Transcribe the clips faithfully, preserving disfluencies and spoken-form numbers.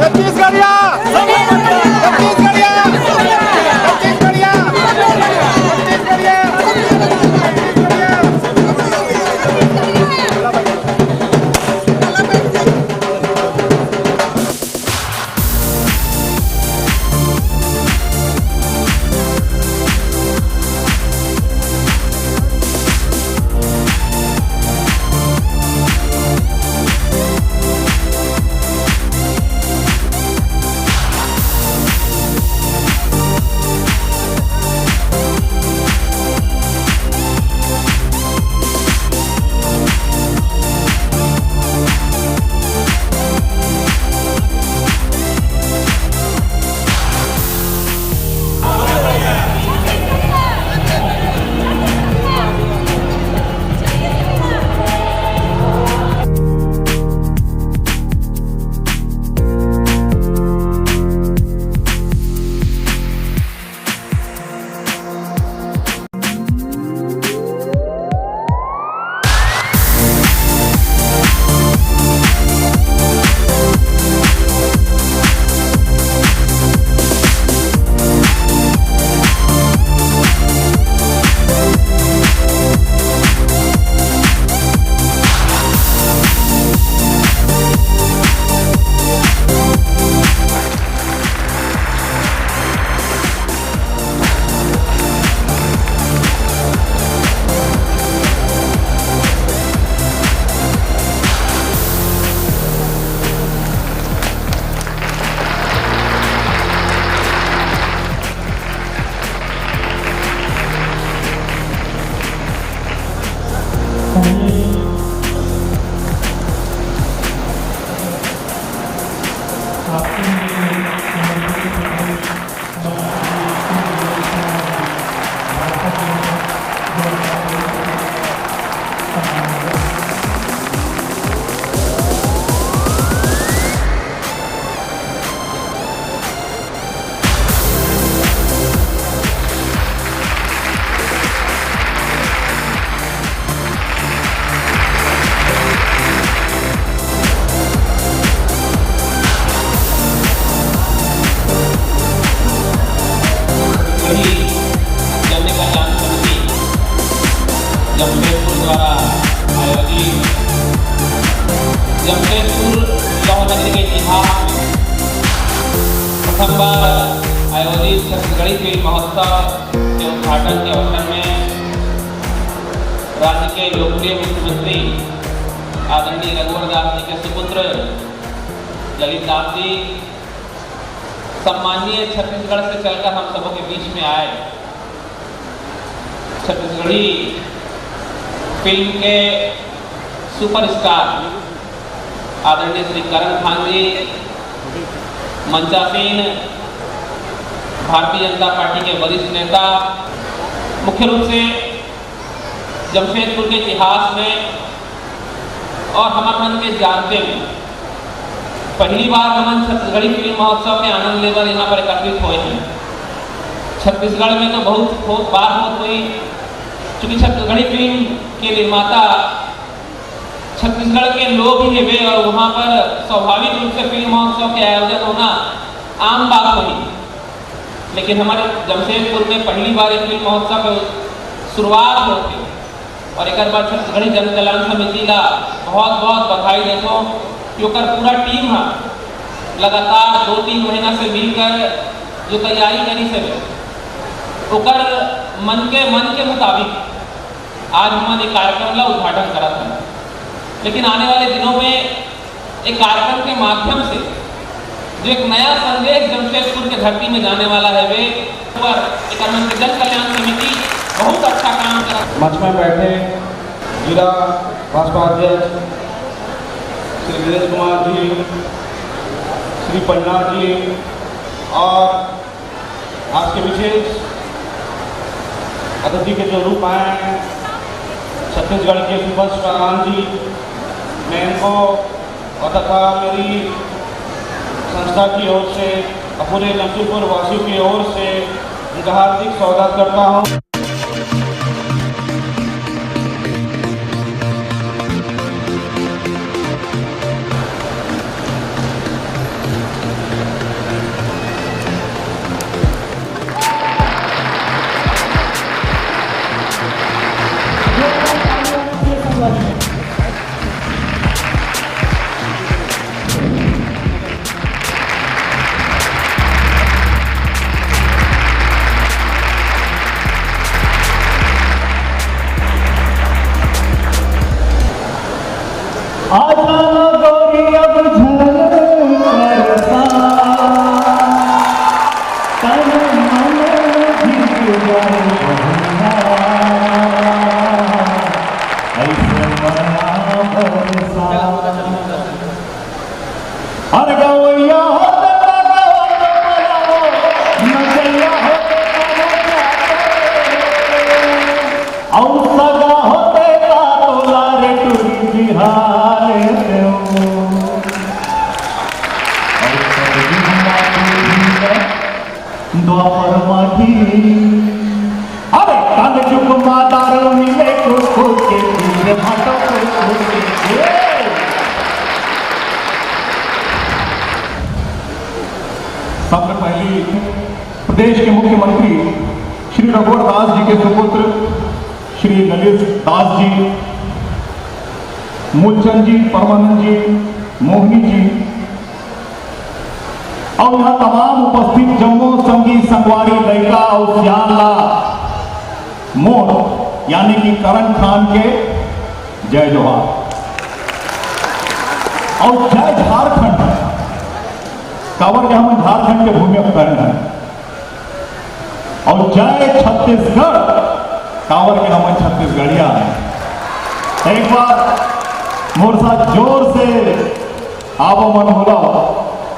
छत्तीसगढ़िया, छत्तीसगढ़िया, छत्तीसगढ़िया, छत्तीसगढ़िया। वही जमशेदपुर कल्याण समिति जमशेदपुर द्वारा आयोजित जमशेदपुर लौह नगरी के इतिहास में प्रथम बार आयोजित छत्तीसगढ़ी फिल्म महोत्सव के उद्घाटन के अवसर में राज्य के लोकप्रिय मुख्यमंत्री आदरणीय रघुवर दास जी के सुपुत्र ललित दास जी सम्माननीय छत्तीसगढ़ से चलकर हम सबों के बीच में आए। छत्तीसगढ़ी फिल्म के सुपरस्टार आदरणीय श्री करण खान जी, मंचासीन भारतीय जनता पार्टी के वरिष्ठ नेता, मुख्य रूप से जमशेदपुर के इतिहास में और हमर मन के जानते में पहली बार हमन छत्तीसगढ़ी फिल्म महोत्सव के आनंद लेबर यहाँ पर एकत्रित होए हैं। छत्तीसगढ़ में तो बहुत, बहुत बार होत होही, क्योंकि छत्तीसगढ़ी फिल्म के निर्माता छत्तीसगढ़ के लोग ही हेवे और वहाँ पर स्वाभाविक रूप से फिल्म महोत्सव के आयोजन होना आम बात होही। लेकिन हमारे जमशेदपुर में पहली बार एक फिल्म महोत्सव के शुरुआत होत हे और एक बार छत्तीसगढ़ी जन कल्याण समिति ला बहुत बहुत बधाई देथों। कि ओकर पूरा टीम ह लगातार दो तीन महीना से मिलकर जो तैयारी करिस हवे, ओकर मन के, मन के मुताबिक आज हमन एक कार्यक्रम ला उद्घाटन करत हन। लेकिन आने वाले दिनों में एक कार्यक्रम के माध्यम से जो एक नया संदेश जमशेदपुर के धरती में जाने वाला हवे, पर एकर मन के जन कल्याण समिति बहुत अच्छा काम करत। मंच में बैठे जिला भाजपा अध्यक्ष श्री वीरेंद्र कुमार जी, श्री पन्ना जी और आज के विशेष अतिथि के जो रूप आए हैं, छत्तीसगढ़ के सुपरस्टार जी, मैं इनको और तथा मेरी संस्था की ओर से और पूरे जमशेदपुर वासियों की ओर से उनका हार्दिक स्वागत करता हूँ। आजा ना गोरी अब झलक करता, तन मन भीग जाए बहिना, ऐसे मना बरसा। अरे गवैया हो त गवैया हो, नचैया हो त नचैया हो। अउ सगा होते का तोला रे टुरी बिहार देऊ। अउ सतयुग मा तू भी द्वापर मा भी। अरे कलयुग मा दारू मिले कुकुर के, पीछे भाटो कुकुर के। सबसे पहली प्रदेश के मुख्यमंत्री श्री रघुवर दास जी के सुपुत्र श्री ललित दास जी, मूलचंद जी, परमानंद जी, मोहनी जी, अउ यहाँ तमाम उपस्थित जम्मो संगी संगवारी, लइका अउ सियान ला मोर यानी कि करण खान के जय जोहार अउ जय झारखंड। काबर के हमन झारखंड के भूमि अवतरण है। अउ जय छत्तीसगढ़, काबर के हमन छत्तीसगढ़िया हैं। एक बार मोर साथ जोर से आप मन बोलो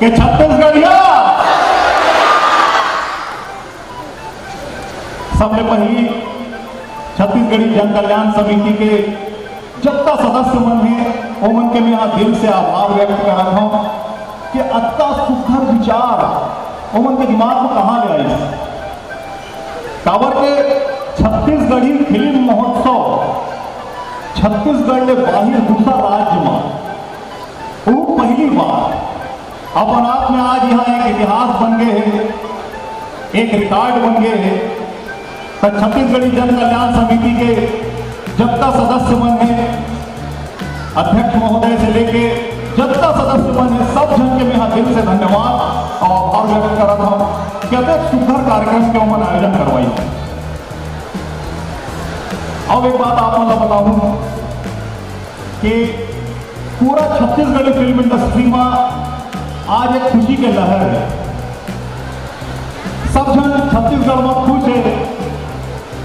कि छत्तीसगढ़िया। सबले पहिली छत्तीसगढ़ी जन कल्याण समिति के जतना सदस्य मन हे, ओमन के मैं ह दिल से आभार व्यक्त करत हौं कि अतना सुघर विचार ओमन के दिमाग में कहाँ ले आइस। काबर के छत्तीसगढ़ी फिल्म महोत्सव छत्तीसगढ़ ले बाहिर दूसरा राज्य म वो पहली बार अपन आप में आज यहाँ एक इतिहास बन गए है, एक रिकॉर्ड बन गए है। तो छत्तीसगढ़ी जन कल्याण समिति के जतना सदस्य मन है, अध्यक्ष महोदय से लेके जतना सदस्य मन है, सब झन के मैं दिल से धन्यवाद और आभार व्यक्त करत हूँ कि अतेक सुघर कार्यक्रम के ओमन आयोजन करवाई। अब एक बात आप मन ला बताऊं कि पूरा छत्तीसगढ़ी फिल्म इंडस्ट्री में आज एक खुशी के लहर है। सब झन छत्तीसगढ़ में खुश है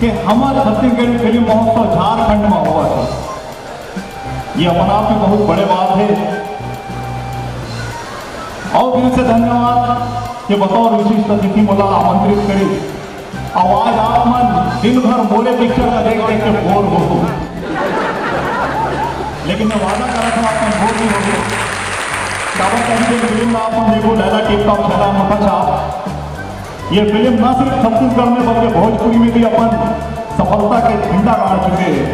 कि हमार छत्तीसगढ़ी फिल्म महोत्सव झारखंड में हुआ है। ये अपने आप में बहुत बड़े बात है। और दिल से धन्यवाद कि बतौर विशिष्ट अतिथि मोला आमंत्रित करी। अब आज आप मन दिन भर मोरे पिक्चर ला देख देख के बोर हो, लेकिन मैं वादा करा था आप मन बोर नहीं होगे। काबर कभी कोई फिल्म ला आप मन देखो, लैला टिप टॉप, छैला मोटा छाप, ये फिल्म ना सिर्फ छत्तीसगढ़ में बल्कि भोजपुरी में भी अपन सफलता के झंडा गाड़ चुके हैं।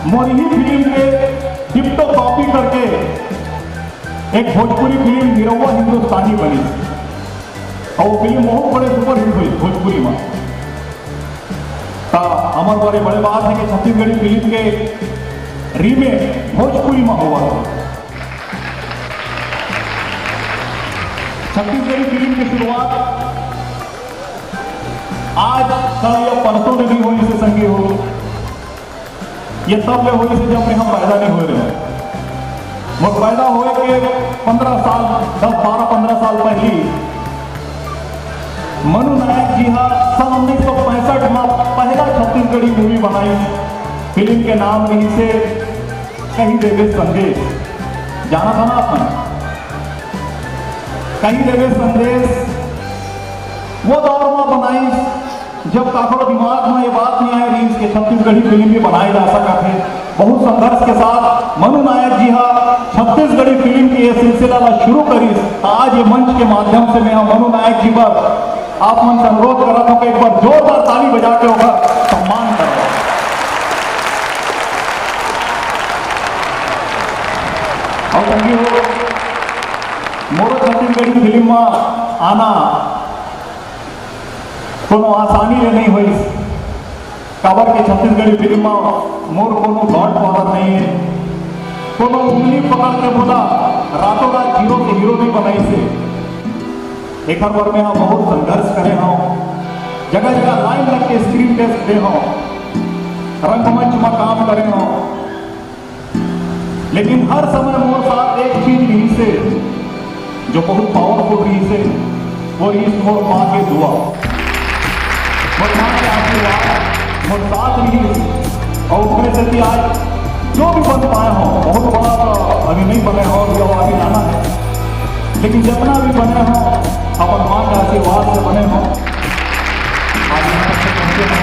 मोर ही फिल्म के टिप टॉप कॉपी करके एक भोजपुरी फिल्म निरहुआ हिंदुस्तानी बनी और वो फिल्म बहुत बड़े सुपरहिट हुई भोजपुरी में। तो हमारे बड़े बड़े बात है कि छत्तीसगढ़ी फिल्म के रीमेक भोजपुरी में हुआ है। की शुरुआत आज, कल या परसों में नहीं होइस हे संगी हो, ये तब ले होइस हे जब मैं हम पैदा नहीं होए रहे। मोर पैदा होए के पन्द्रह साल, दस, बारह, पन्द्रह साल पहली मनु नायक जी हा सन उन्नीस सौ पैंसठ में पहला छत्तीसगढ़ी मूवी बनाइस। फिल्म के नाम रहिस हे कही देबे संदेश। जाना था ना अपन? कही देबे संदेश वो दौर में बनाइस, जब काकरो दिमाग में ये बात नहीं आए रहिस कि छत्तीसगढ़ी फिल्म भी बनाए जा सकत हे। बहुत संघर्ष के साथ मनु नायक जी हा छत्तीसगढ़ी फिल्म के ये सिलसिला ला शुरू करिस। आज ये मंच के माध्यम से मैं हा मनु नायक जी पर आप मन से अनुरोध करत हूँ कि एक बार जोरदार ताली बजा के ओकर सम्मान करो। और संगी हो, मोरो छत्तीसगढ़ी फिल्म में आना कोनो आसानी ले नहीं होइस, काबर के छत्तीसगढ़ी फिल्म में मोर कोनो गॉडफादर नहीं हे, कोनो उंगली पकड़ के मोला रातों रात हीरो से हीरो नहीं बनाइस हे। एकर बर में हा बहुत संघर्ष करे हूँ, जगह जगह लाइन लग के स्क्रीन टेस्ट दे हूँ, रंगमंच में काम करे हूँ, लेकिन हर समय मोर साथ एक चीज रहिस हे, जो बहुत पावरफुल रहिस हे, वो रहिस मोर माँ के दुआ, मोर माँ के आशीर्वाद मोर साथ रहिस। और ओकरे सेती आज जो भी बन पाए हूँ, बहुत बड़ा तो अभी नहीं बने हूँ, अभी और आगे जाना हे, लेकिन जितना भी बने हूँ, अपन माँ के आशीर्वाद से बने हूँ। आज यहाँ तक पहुँचे हूँ।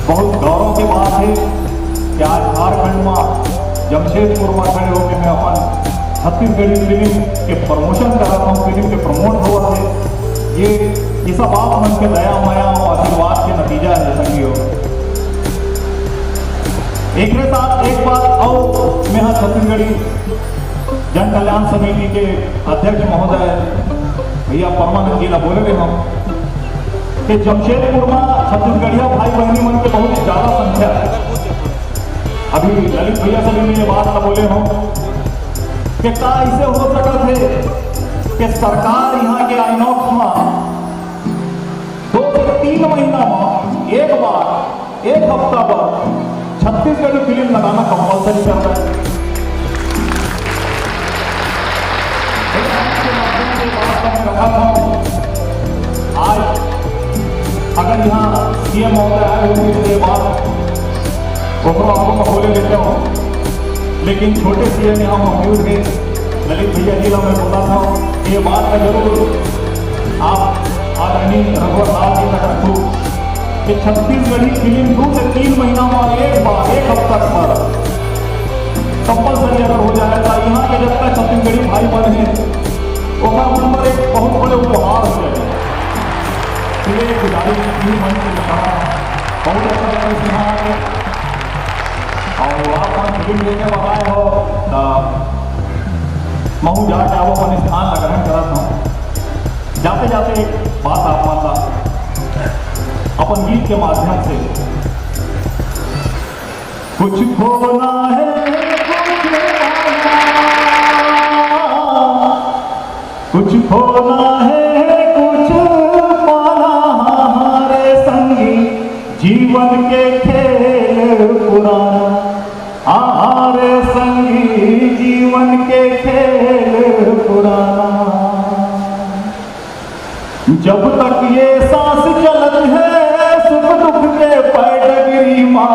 बहुत गौरव की बात हे कि आज झारखंड में जमशेदपुर में खड़े होकर मैं अपन छत्तीसगढ़ी फिल्म के प्रमोशन करत हूँ, फिल्म के प्रमोट होवत हे। ये, ये सब आप मन के दया, मया और आशीर्वाद के नतीजा हे, संगी हो। एकरे साथ एक बात और, मैं हा छत्तीसगढ़ी जन कल्याण समिति के अध्यक्ष महोदय भैया परमानंद जी ला बोले रहे हूँ कि जमशेदपुर में छत्तीसगढ़िया भाई बहनी मन के बहुत ज्यादा संख्या हे। अभी ललित भैया से भी मैं ये बात ला बोले हूँ कि का ऐसे हो सकत हे कि सरकार यहाँ के आइनॉक्स में दो से तीन महीना में एक बार, एक हफ्ता बर छत्तीसगढ़ी फिल्म लगाना कंपलसरी कर रहा है। आज अगर यहाँ सीएम महोदय आए होंगे तो ये बात ओकरो आपको बोले देते हो, लेकिन छोटे सीएम यहाँ मौजूद है। ललित भैया जी ला मैं बोला था, ये बात का जरूर आप आदरणीय रघुवर लाल जी तक रखो कि छत्तीसगढ़ी फिल्म दो से तीन महीना में एक बार, एक हफ्ता पर कंपलसरी अगर हो जाए तो यहाँ के जब तक छत्तीसगढ़ी भाई बने हैं, ओकर मन पर एक बहुत बड़े उपहार हो जाए। तो ये गुजारिश की मन से कहा, बहुत अच्छा लगा इस यहाँ आके। और आप हम फिल्म लेके बताए हो, तो महू जाके वो अपन स्थान ला ग्रहण करत हूँ। जाते जाते एक बात आप मन ला अपन गीत के माध्यम से कुछ खोना है, कुछ पाना, कुछ खोना है, कुछ पाना, हाँ रे संगी, जीवन के खेल पुराना, हाँ रे संगी, जीवन के खेल पुराना। जब तक ये सांस चलत है, सुख दुख के पैडगरी मा,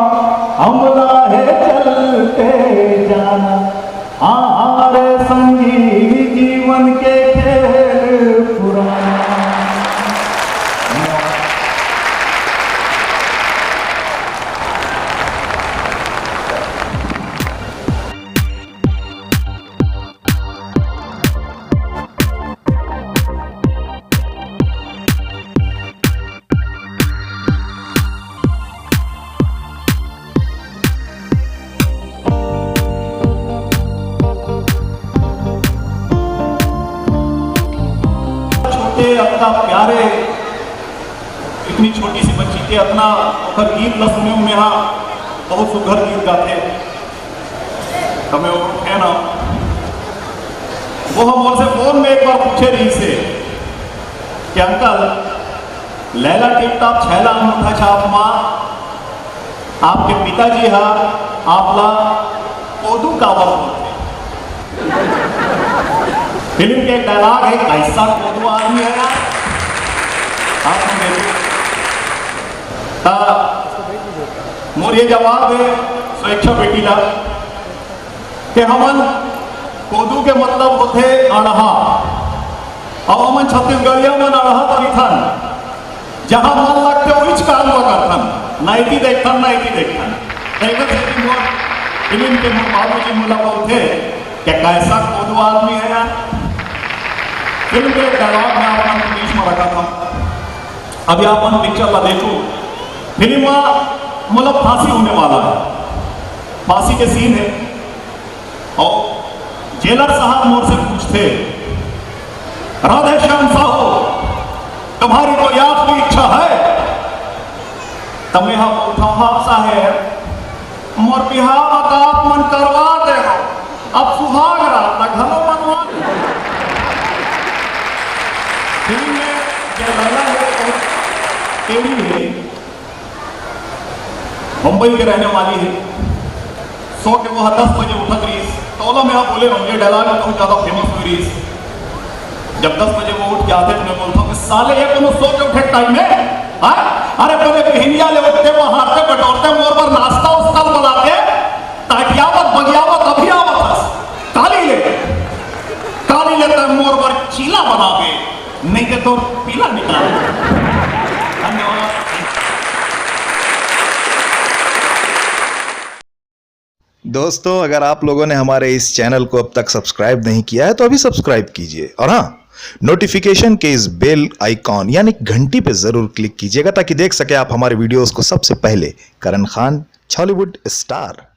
हमला है चलते जाना। हाँ रे संगी, जीवन के खेल पुराना। छोटे, अतना प्यारे, इतनी छोटी सी बच्ची के अतना ओकर गीत ल सुने हूँ मैं, हाँ, बहुत सुघर गीत गाथे। त मैं वो है ना, वो हम मोर से फोन में एक बार पूछे रहिस हे कि अंकल, लैला टिप टॉप छैला अंगूठा छाप मा आपके पिताजी हा आपला कोदू काबर बोलथे? फिल्म के एक डायलॉग है, "कैसा कोदू आदमी है यार।" आप लोग देखो। ता मोर ये जवाब है स्वेच्छा बेटी ला, कि हमन कोदू के मतलब होथे अड़हा, अउ हमन छत्तीसगढ़िया मन अड़हा कहिथन, जहाँ मन लगथे उहीच काम ला करथन, ना एती देखथन ना एती देखथन। तेकर सेती मोर फिल्म के मोर बाबूजी मोला बोलथे कि कैसा कोदू आदमी है यार। फिल्म के डायलॉग में आप मन के बीच में रखत हूँ, अभी आप मन पिक्चर ला देखो, फिल्म में मतलब फांसी होने वाला है, फांसी के सीन है, और जेलर साहब मोर से पूछथे, "राधेश्याम साहू, तुम्हारी कोई आखिरी इच्छा है?" त मैं हा बोलथंव, "हाँ साहेब, मोर बिहाव त आप मन करवा दे हो, अब सुहाग रात ला घलो बनवा दे।" फिल्म में जे लैला है, वो टेढ़ी है, बम्बई के रहने वाली है। सो के वो ह दस बजे उठत रहिस, त ओला मैं हा बोले रहूँ, ये डायलॉग बहुत ज्यादा फेमस हुई रहिस। जब दस बजे वो उठ के आथे, तो मैं बोलथंव कि साले, ये कोनो सो के उठे टाइम है? हाँ? अरे, बड़े बहिनिया ले उठते, बहारते, बटोरते, मोर बर नाश्ता उस्ता बनाते, ताकियावत, बगियावत, अभी आवत हस। काली ले, काली ले तैं मोर बर चीला बनाबे, नहीं तो तोर पीला निकाल। धन्यवाद। दोस्तों, अगर आप लोगों ने हमारे इस चैनल को अब तक सब्सक्राइब नहीं किया है, तो अभी सब्सक्राइब कीजिए और हाँ, नोटिफिकेशन के इस बेल आइकॉन यानी घंटी पे जरूर क्लिक कीजिएगा, ताकि देख सके आप हमारे वीडियोज़ को सबसे पहले। करण खान, छॉलीवुड स्टार।